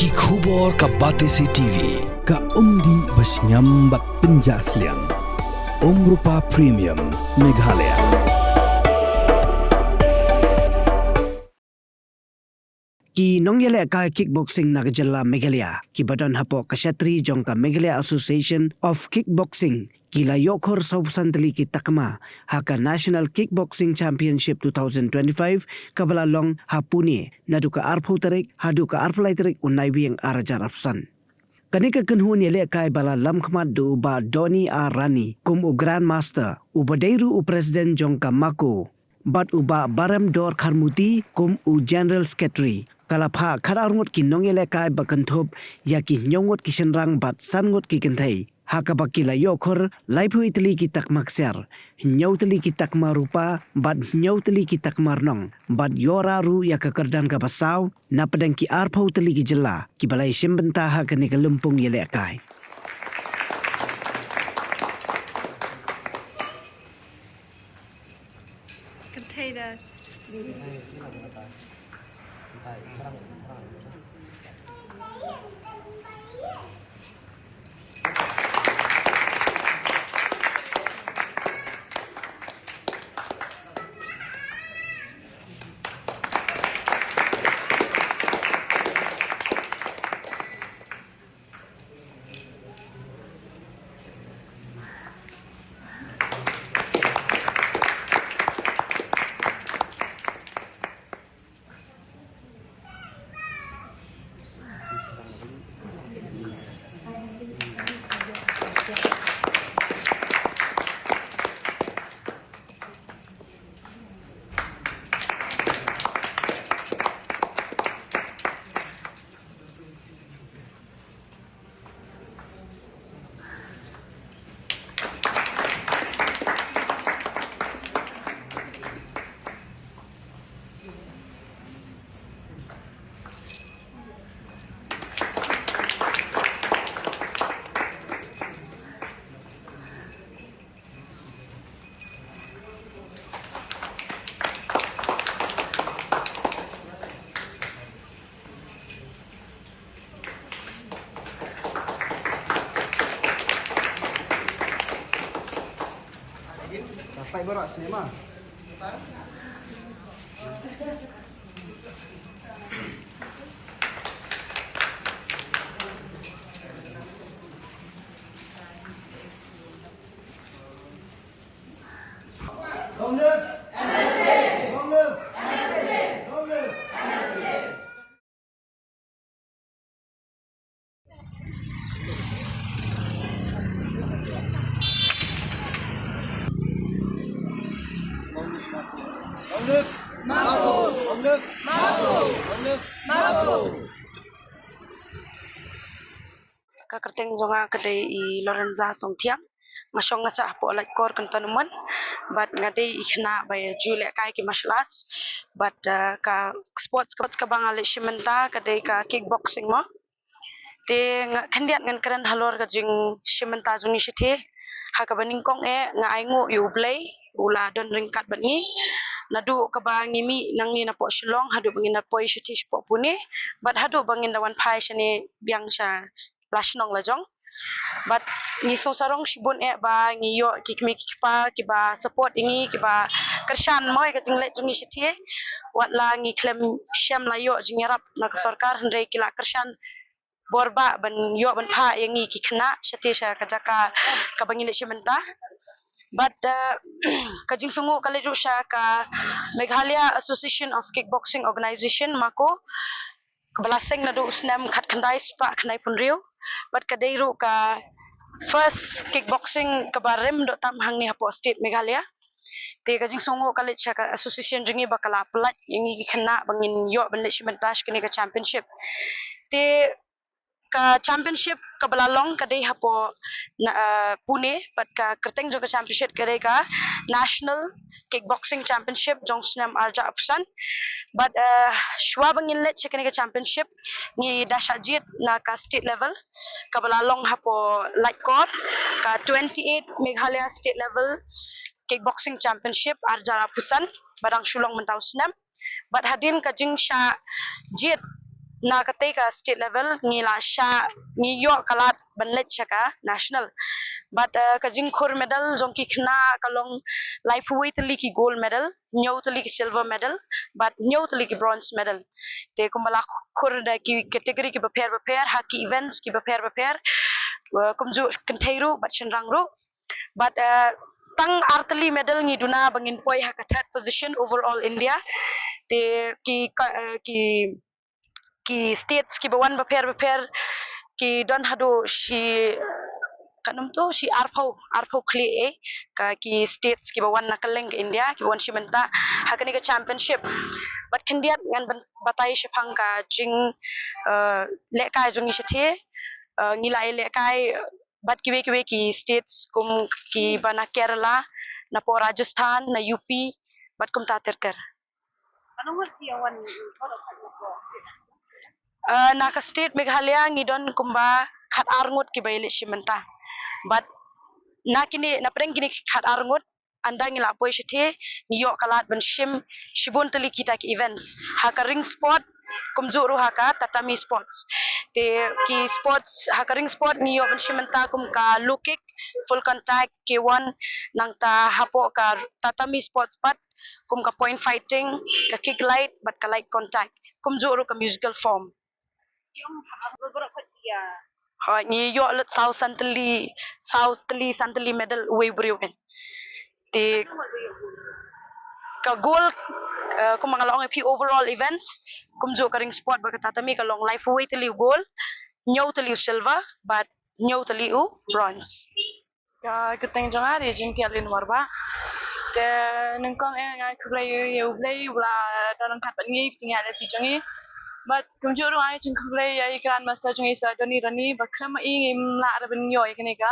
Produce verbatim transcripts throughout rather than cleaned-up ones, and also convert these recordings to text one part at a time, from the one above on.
Ki khubor ka Batesi T V, ka umdih ba shngiam bad pynjah sliang. Umrupa Premium, Meghalaya. Ki nongïalehkai kickboxing na ka jylla Meghalaya, kiba don hapoh ka shatri jong ka Meghalaya Association of Kickboxing, ki la ïoh khor sawphew san tylli ki takma ha ka National Kickboxing Championship two thousand twenty-five, kaba la long ha Pune, naduh ka arphew tarik haduh ka arphew lai tarik u Naiwieng ar hajar arphew san. Kane ka kynhun ïalehkai ba la lamkhmat da u Bah Donny R Rani kum u Grandmaster, uba dei ruh u President jong ka MAKO, bad u Bah Baremdor Kharmuti kum u General Secretary, ka la phah khatar ngut ki nongïalehkai ba kynthup ïa ki hynñiew ngut ki shynrang bad san ngut ki kynthei, ha kaba ki la ïoh khor laiphew tylli ki takma ksiar, hynñiew tylli ki takma rupa bad hynñiew tylli ki takma rnong, bad ïoh rah ruh ïa ka kyrdan kaba saw napdeng ki arphew tylli ki jylla kiba la ïashim bynta ha kane ka lympung ïalehkai. Dapat baru sini mah. Long live! Long live! Long live! Long live! Mako! Long live! Mako! Long live! Mako! Ka kyrteng jong nga ka dei i Lorenza Songthiang. Nga shong nga sah hapoh Laitkor Cantonment. Bad nga dei i khynnah ba ju lehkai ki martial arts. Bad, uh, ka sports, sports kaba nga leit shim bynta ka dei ka kickboxing mo. Te nga khyndiat ngan kren halor ka jingshim bynta jong ngi shathie. Ha kaba nyngkong eh nga ainguh ïa U Blei u la don ryngkat bad ngi. Naduh kaba ngi mih nangne napoh Shillong haduh ba ngin da poi shathie shapoh Pune. Bad haduh ba ngin da wan phai shane biang sha la shnong la jong. Bad ngi sngewsarong shibun eh ba ngi ïoh ki kmie ki kpa kiba support ïa ngi, kiba kyrshan mo ïa ka jingleit jong ngi shathie. Wat la ngi khlem shym la ïoh jingïarap na ka sorkar hynrei ki la kyrshan bor ba ban ïoh ban phah ïa ngi ki khynnah shathie sha ka jaka kaba ngi leit shim bynta. Bad, uh, ka jingsngew ka leit ruh sha ka Meghalaya Association of Kickboxing Organization, Mako, kaba la seng naduh u snem khatkhyndai spah khyndaiphew hynriew. Bad ka dei ruh ka first kickboxing kaba rim doh tam hangne hapoh state Meghalaya. Te ka jingsngew ka leit sha ka association jong ngi ba ka la pynlait ïa ngi ki khynnah ba ngin ïoh ban leit shim bynta sha kane ka championship. Te ka championship kaba la long ka dei hapoh na, uh, Pune, bad ka kyrteng jong ka championship ka dei ka National Kickboxing Championship jong snem ar hajar arphew san. Bad, uh, shuwa ba ngin leit sha kane ka championship ngi da shah jied na ka state level kaba la long hapoh Laitkor, ka twenty-eight Meghalaya State Level Kickboxing Championship ar hajar arphew san ba dang shu long mynta u snem. Bad hadien ka jingshah jied Na kata ka state level ngi la shah, ngi ïoh ka lad ban leit sha ka national. Bad, eh, ka jingkhur medal jong ki khynnah ka long laiphew wei tylli ki gold medal, hynñiew tylli ki silver medal, bad hynñiew tylli ki bronze medal. Te kumba la khur da ki category ki bapher bapher, ha ki events ki bapher bapher, eh, kumjuh kynthei ruh bad shynrang ruh. Bad, eh, tang ar tylli medal ngi duna ba ngin poi ha ka third position overall India. Te ki ka, eh, ki ki states kiba wan bapher bapher ki don haduh shi, kan ym tip, shi arphew, arphew khlieh, eh, ka ki states kiba wan na kylleng ka India kiba wan shim bynta ha kane ka championship. Bad khyndiat ngan ban batai shaphang ka jing, eh, lehkai jong ngi shatei, eh, ngi la ïa lehkai bad kiwei kiwei ki states kum kiba na Kerala, na pdeng Rajasthan, na U P, bad kumta ter ter. Eh, na ka state Meghalaya ngi don kumba khat ar ngut kiba ïaleit shim bynta. Bad na kine, na pdeng kine khat ar ngut, ynda ngi la poi shatei, ngi ïoh ka lad ban shim shibun tylli kita ki events. Ha ka ring sport, kumjuh ruh ha ka tatami sports. Te ki sports, ha ka ring sport ngi ïoh ban shim bynta kum ka low kick, full contact, K one, nangta hapoh ka tatami sports pat kum ka point fighting, ka kick light, bad ka light contact. Kumjuh ruh ka musical form. Hooid, ngi ïoh lut saw san tylli, saw tylli, san tylli medal uwei u briew. Te ka gold, eh, kumba nga la ong ïa phi, overall events, kumjuh ka ring sport bad ka tatami ka long laiphew wei tylli u gold, hynñiew tylli u silver, bad hynñiew tylli u bronze. Ka kyrteng jong nga dei Jingtialin Warbah. Te nyngkong eh nga khublei ïa U Blei uba la don ryngkat bad ngi, ka jingïaid lynti jong ngi. Bad kumjuh ruh nga ai jingkhublei ïa i Grandmaster jong ngi Sir Donny Rani, ba khlem ma i ngim lah ruh ban ïoh ïa kane ka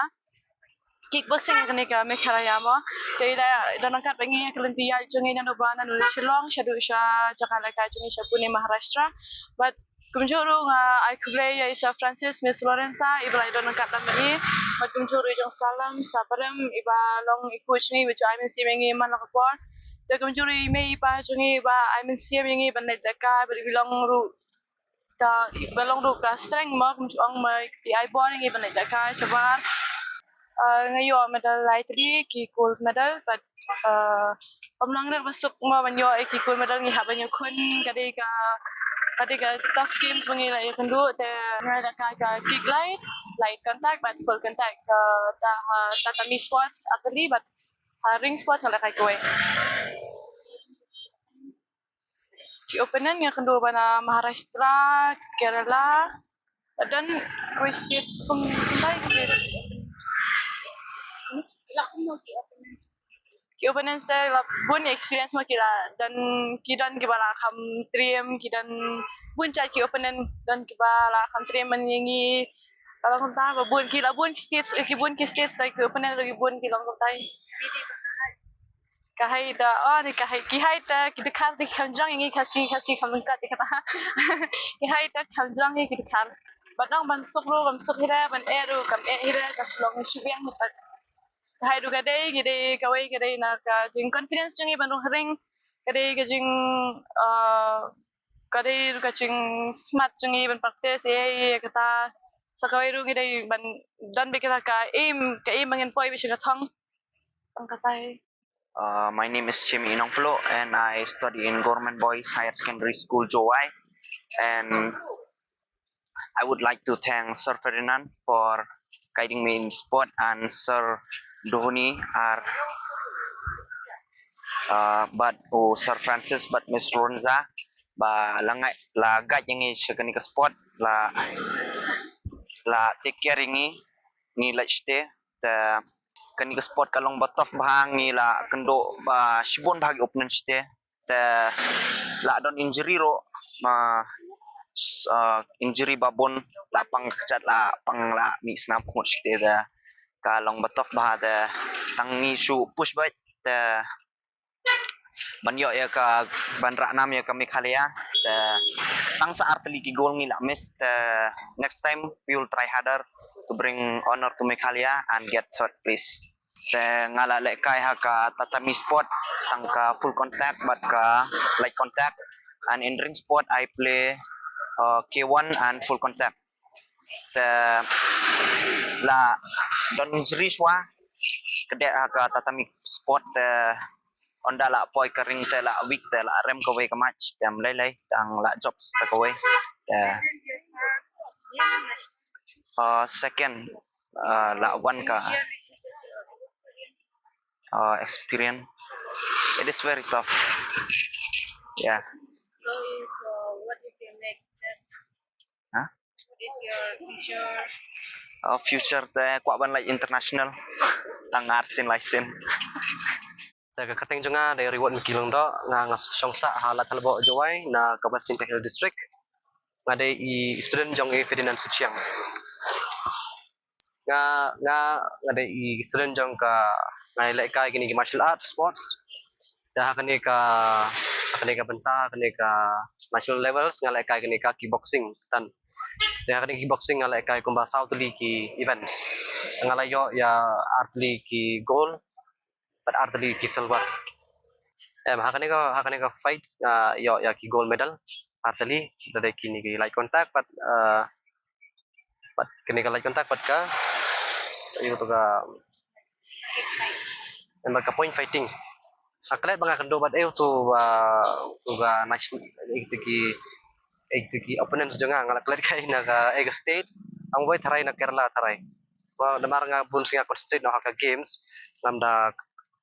kickboxing ha kane ka Meghalaya mo. Te i la don ryngkat bad ngi ha ka lynti ïaid jong ngi naduh ba naduh Shillong shaduh sha jaka lehkai jong ngi sha Pune, Maharashtra. Bad kumjuh ruh nga ai khublei ïa i Sir Francis, Miss Lorenza, iba la don ryngkat bad ngi. Bad kumjuh ruh i Jong Salam, Sir Parem, iba long i coach jong ngi, iba ju ai mynsiem ïa ngi man la ka por. Te kumjuh ruh i mei i pa jong ngi iba ai mynsiem ïa ngi ban leit lehkai, bad i long ruh ta, ba long ruh ka strength mo, kumjuh ong mo, i ai bor ïa ngi ban leit lehkai shabar. Ah, nga ïoh medal lai tylli ki gold medal, bad, ah, ym long ruh ba suk mo ban ïoh ïa ki gold medal, ngi hap ban ïakhun, ka dei ka, ka dei ka tough games ba ngi la ïakynduh. Te nga lehkai ka kick light, light contact bad full contact, ka ta, ha tatami sports ar tylli, bad ha ring sports nga lehkai kawei. Ki opponent nga kynduh ba na Maharashtra, Kerala, don kawei state, kum, kumtai state. Ki opponent te la bun experience mo, ki la don, ki don kiba la kham triem, ki don bun jait ki opponent, don kiba la kham triem man ïa ngi. Ka long kumta ba bun, ki la bun ki states, ki bun ki states te ki opponent ruh ki bun, ki long kumta. Ka hei da, oh, ni ka hei, ki hei da, ki dkhar da ki kham jrong ïa ngi, Khasi, Khasi kham lyngkot ïa kata. Ki hei da kham jrong ïa ki dkhar. Bad nang ban suk ruh kam suk hi re, ban eh ruh kam eh hi re, ka long shu biang hi pat. Ka hei ruh ka dei, ka dei kawei, ka dei na ka jing confidence jong ngi ban rung ha ring, ka dei ka jing, ah, ka dei ruh ka jing smart jong ngi ban practice ïa, ïa kata. Sa kawei ruh ngi dei ban don beit kata ka aim, ka aim ba ngin poi beit sha ka thong. Tang kata hi. Uh, my name is Jimmy Inongplo and I study in Government Boys Higher Secondary School, Jowai. And I would like to thank Sir Ferdinand for guiding me in sport and Sir Duhuni are, uh, but, oh, Sir Francis, but Miss Ronza, ba la ngai, la guide ïa ngi sha kane ka sport, la, la take care ïa ngi, ngi leit shatei. Te kane ka sport ka long ba tough bha, ngi la kynduh ba shibun bha ki opponent shatei. Te la don injury ruh, ma, s-, ah, injury ba bun, la pang kjat, la pang la mih snam khmut shatei. Te ka long ba tough bha, te tang ngi shu push beit. Te ban ïoh ïa ka, ban rah nam ïa ka Meghalaya. Te tang sa ar tylli ki gold ngi la miss. Te next time we will try harder to bring honor to Meghalaya and get third place. Te nga la lehkai ha ka tatami sport, tang ka full contact bad ka light contact, and in ring sport I play uh, K one and full contact. Te la don injury shuwa, ka dei ha ka tatami sport te ynda la poi ka ring te la weak te la rem kawei ka match te ym lei lei tang la jop sa kawei. Te uh, second uh, la wan ka uh, experience. It is very tough. Yeah. So, so what is your next step? Huh? What is your future? Uh, future te kwah ban leit international. Tang ar sien lai sien. Te ka kyrteng jong nga dei Reward Miki Lyngdoh, nga nga shong sah ha Ladthadlaboh Jowai na ka West Jaintia Hills District. Nga dei i student jong i Ferdinand Suchiang. Nga nga nga dei i student jong ka, nga lehkai kine ki martial arts sports. Te ha kane ka, ha kane ka bynta, ha kane ka national levels nga lehkai kane ka kickboxing. Te ha kane ka kickboxing nga lehkai kumba saw tylli ki events. Nga la ïoh ïa ar tylli ki gold bad ar tylli ki silver. Em, ha kane ka, ha kane ka fight, ah, ïoh ïa ki gold medal ar tylli, da dei kine ki light contact bad, ah, bad kine ka light contact bad ka, ïa tu ka, em, bad ka point fighting. Nga klet ba nga kynduh bad ïa tu, ah, tu ka national, ïa tu ki, ïa tu ki opponents jong nga, nga la klet kai na ka, ïa ka states, ang wei tharai na Kerala tharai. Namar nga bun sien nga concentrate noh ha ka games, ngam da,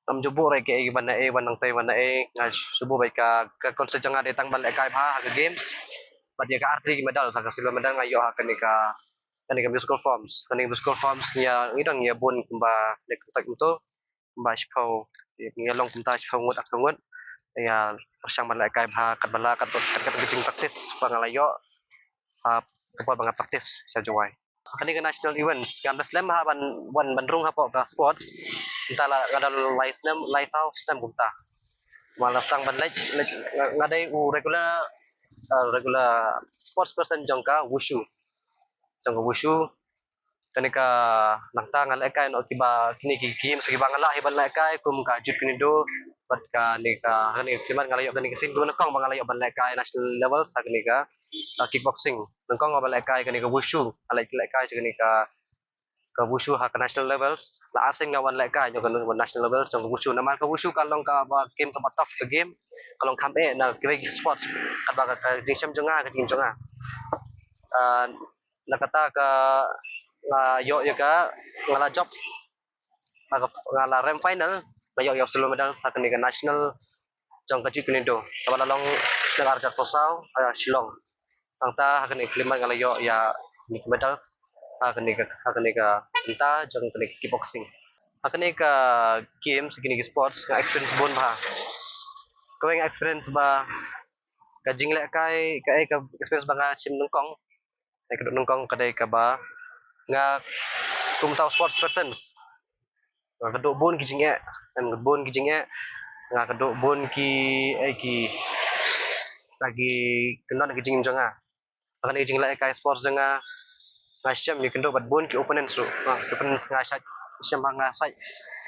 ngam ju buh re kaei ban naei, ban nangtei ban naei, nga shu buh beit ka, ka concentrate jong nga dei tang ban lehkai bha ha ka games. Bad ïa ka ar tylli ki medal, ha ka silver medal nga ïoh ha kane ka, kane ka musical forms, kane ka musical forms ngi ïa, ngi dang ïa bun kumba leh kumta kumto, kumba shiphew, ngi ïa long kumta shiphew ngut, ar phew ngut. Ïa pyrshang ban lehkai bha katba lah, kat, kat, kat ka jingpractice ba nga la ïoh. Ha ka por ba nga practice sha Jowai. Kane ka national events, ngam da slem ha ban, ban, ban rung hapoh ka sports. Mynta la nga don lai snem, lai saw snem kumta. Nga la sdang ban leit, leit, nga, nga dei u regular, uh, regular sports person jong ka wushu. Jong ka wushu. Kane ka nangta nga lehkai noh kiba kine ki games kiba nga lah hi ban lehkai kum ka judo kune do bad kane ka, kane ka khlieh mat nga la ïoh kane ka sien kaba nyngkong ba nga la ïoh ban lehkai national level sa kane ka, uh, kickboxing. Nyngkong nga ba lehkai kane ka wushu, nga leh lehkai kane ka, ka wushu ha ka national levels. La ar sien nga wan lehkai ïoh ka national levels jong ka wushu. Namar ka wushu ka long kaba game kaba tough ka game. Ka long kham eh na kiwei ki sports. Katba ka, ka jingshem jong nga, ka jingim jong nga. Ah, na kata ka nga ïoh ïa ka, nga la jop. Nga, nga la rem final, nga ïoh ïa u silver medal sa kane ka national jong ka judo kune do. Kaba la long snem ar hajar arphew saw ha Shillong. Nangta ha kane ka khlieh mat nga la ïoh ïa kine ki medals ha kane ka, ha kane ka bynta jong kane ka kickboxing. Ha kane ka games, kine ki sports nga experience bun bha. Kawei nga experience ba ka jinglehkai, ka, eh, ka experience ba nga shim nyngkong. Ka dei nyngkong ka dei kaba nga kumta u sports persons. Nga kynduh bun ki jingeh, nga kynduh bun ki jingeh, nga kynduh bun ki, eh, ki, ki kyndon ki jingim jong nga. Kane ka jinglehkai sports jong nga, nga shem ïa kynduh bad bun ki opponents ruh. Ki opponents nga shait shem ha nga shait,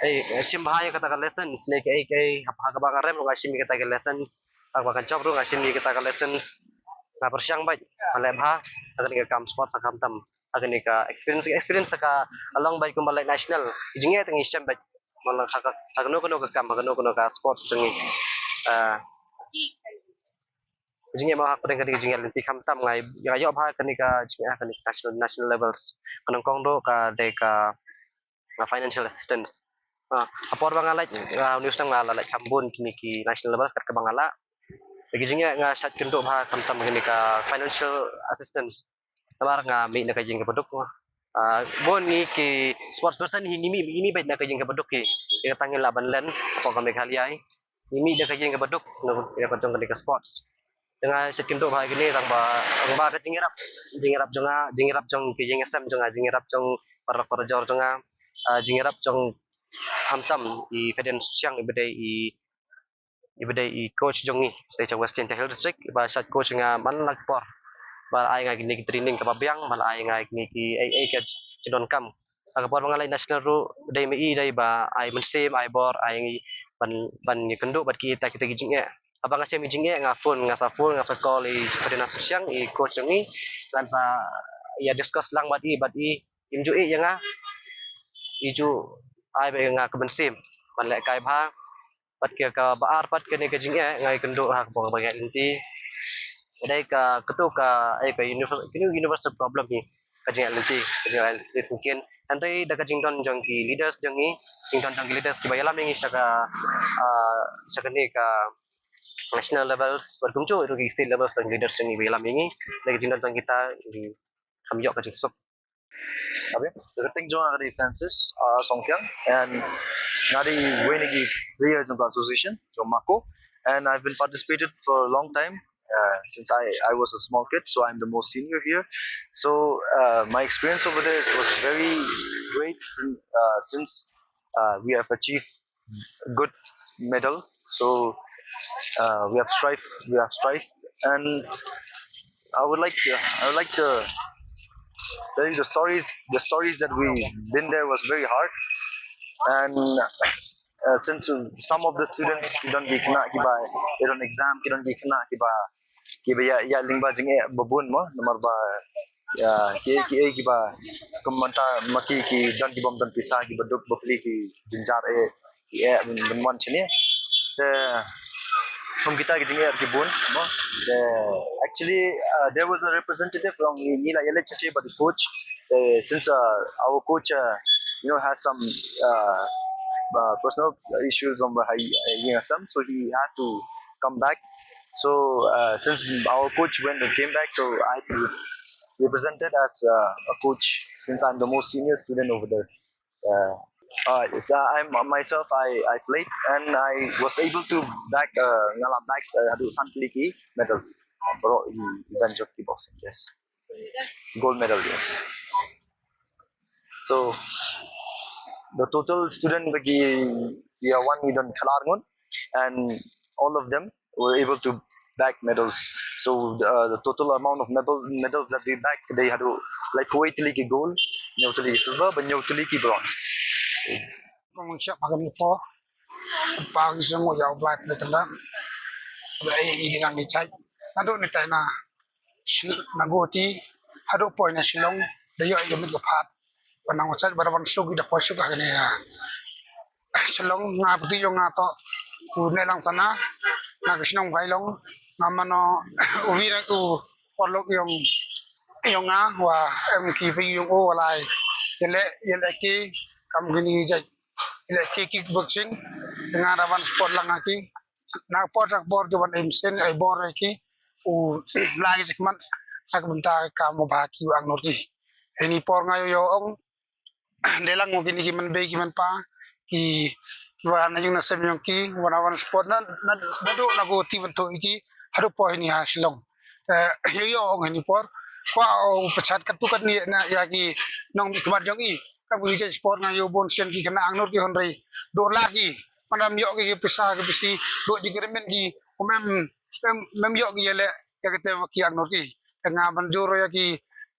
eh, shem bha ïa kata ka lessons ne kaei kaei ha kaba nga rem ruh nga shem ïa kata ka lessons. Ha kaba nga jop ruh nga shem ïa kata ka lessons. Nga pyrshang beit ban leh bha ha kane ka kam sports ha khamtam. Ha kane ka experience, experience ta ka long beit kumba leh national. Jingeh ta ngi shem beit. Mala ha ka, ha kano kano ka kam, ha kano kano ka sports ta ngi. Ah, jingeh ma ha pdeng kane ka jingeh lynti khamtam nga ïoh bha kane ka jingeh ha kane ka national, national levels. Ka nyngkong ruh ka dei ka, ka financial assistance. Ah, ha por ba nga leit, ah, news nga la leit kham bun kine ki national levels kat kaba nga lah. Te ki jingeh nga shait kynduh bha khamtam kane ka financial assistance. Namar nga mih na ka ïing kaba duk. Ah, bun ngi ki sports person hi ngi mih, ngi mih beit na ka ïing kaba duk hi. Ïa kata ngi lah ban len hapoh ka Meghalaya. Ngi mih na ka ïing kaba duk na ka jong kane ka sports. Te nga shait kynduh bha ïa kine tang ba, tang ba ka jingïarap, jingïarap jong nga, jingïarap jong ki ïing ki sem jong nga, jingïarap jong para para jor jong nga, ah, jingïarap jong khamtam i Ferdinand Suchiang iba dei i iba dei i coach jong ngi, sha West Jaintia Hills District, iba shait coach nga man la ki por. Ba la ai nga kine ki training kaba biang, ba la ai nga kine ki ei ei ka jingdonkam. Ha ka por ba nga leit national ruh, dei ma i dei ba ai mynsiem, ai bor, ai ban, ban ïakynduh bad kita kita ki jingeh. Haba nga shem i jingeh nga phone, nga sa phone, nga sa call i Ferdinand Susiang, i coach jong ngi, ngan sa ïa discuss lang bad i, bad i im ju ïeh ïa nga, i ju ai beit ïa nga ka mynsiem ban lehkai bha. Bad ka, kaba ar pat kane ka jingeh nga ïakynduh ha kaba nga ïaid lynti. Dei ka, kato ka, eh, ka universal, ka universal problem hi, ka jingïaid lynti, ka jingïaid lynti syngkien. Hynrei da ka jingdon jong ki leaders jong ngi, jingdon jong ki leaders kiba ïalam ïa ngi sha ka, ah, sha kane ka national levels, bad kumjuh ruh ki state levels, jong ki leaders jong ngi ba ïalam ïa ngi, da ka jingdon jong kita ngi kham ïoh ka jingsuk. Abe, ka kyrteng jong nga ka dei Francis, ah, Songthiang, and nga dei uwei na ki player jong ka association, jong Mako, and I've been participated for a long time, uh, since I, I was a small kid, so I'm the most senior here. So, uh, my experience over there was very great sin-, uh, since, uh, we have achieved good medal. So, uh, we have strive, we have strive, and I would like to, I would like to tell you the stories. The stories that we been there was very hard, and, uh, since, uh, some of the students ki don ki khynnah kiba, ki don exam, ki don ki khynnah kiba, kiba ïa, ïa lyngba jingeh babun mo, namar ba, ïa, ki, ki, kiba, kum mynta ma ki, ki don ki bym don pisa, kiba duk bapli ki jynjar eh, ki eh, ban, ban wan shane. Te, kum kita ki jingeh ki bun mo. Te, actually, uh, there was a representative from ngi, ngi la ïaleit shane bad the coach. Uh, since, uh, our coach, uh, you know, has some, uh, uh, personal issues from Haï-, Haïeng Assam, so he had to come back. So, uh, since our coach went and came back, so I had to represent it as, uh, a coach since I'm the most senior student over there. Uh, uh, it's, uh, I'm, uh, myself, I, I played and I was able to back, uh, nga la back, uh, haduh san tylli ki medal. Baroh i event jong kickboxing, yes. Gold medal, yes. So, the total student ba ki ïa wan ngi don khatar ngut, and all of them were able to back medals. So, the, uh, the total amount of medals, medals that we back, dei haduh, like, hynriew tylli ki gold, hynñiew tylli ki silver, bad hynñiew tylli ki bronze. Kong shap hakan ki por, pa ki seng ïa u Blai pynlong tang. Ba ei i dang ni chai. Naduh ni tai na, shi-, na Guwahati haduh poi na Shillong, da ïoh ïa ka mit ka phad. Ba nang wachai ba da wan suk i da poi suk ha kane ha Shillong. Nga pynti ïong nga to u Nehlang Sana, na ka shnong Vailong, nga mano u wi na u paralok ïong, ïong nga, wa em ki phi ïong u wa lai ïaleh, ïaleh ki kam kini jait, ïaleh ki kickboxing. Nga da wan support lang ha ki. Na ka por sha ka por ki wan im sien ai bor ïa ki, u la ki jikmat ha ka bynta ka kam u ba ki u aknur ki. Hynrei por nga ïoh ïoh ong, dei lang mo kini ki man bei ki man pa, ki, ki wan na ïing na sem ïong ki, wan na wan support na, na, naduh na Guwahati ban thoh ïa ki haduh poi hynrei ha Shillong. Eh, ïoh ïoh ong hynrei por kwah u pyrshah katto katne na ïa ki nongmihkhmat jong i. Kam kini jait support nga ïoh bun sien ki khynnah aknur ki hynrei duh la ki. Mynta ym ïoh ki, ki pisa, ki pisi, duh jingkyrmen ki, ym em, ym em, ym em ïoh ki ïaleh ïa kata ki aknur ki. Te nga ban jur ïa ki,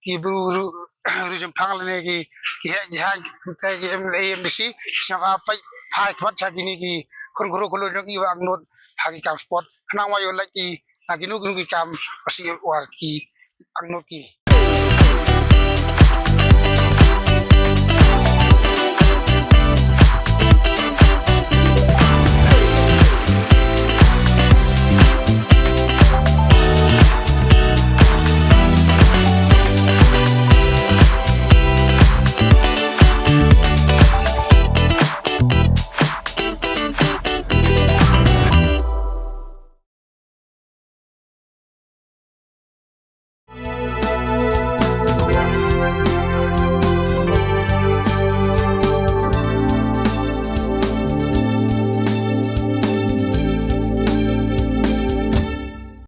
ki bru, bru, bru jingpang lane ki, ki heh ki haiñ, te ki M L A M D C, sngewbha peit phai khmat sha kini ki khun khru khun jong i wa aknur ha ki kam sport. Khnang wa ïoh lait ki na kino kino ki kam, pasi wa ki aknur ki.